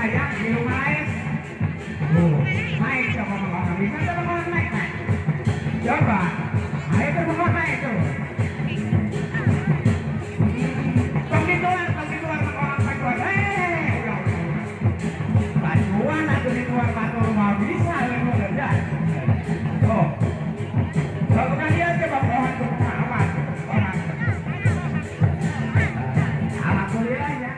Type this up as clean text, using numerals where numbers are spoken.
Hayang di rumah lain. Oh, naik coba orang bisa coba orang naik naik. Coba, ayo coba naik tuh. Tong ditular orang pacuan. Eh, pacuan atau ditular pacuan rumah bisa lu kerja. Oh, kalau bukan dia coba pohon tuh awas orang. Alhamdulillah ya.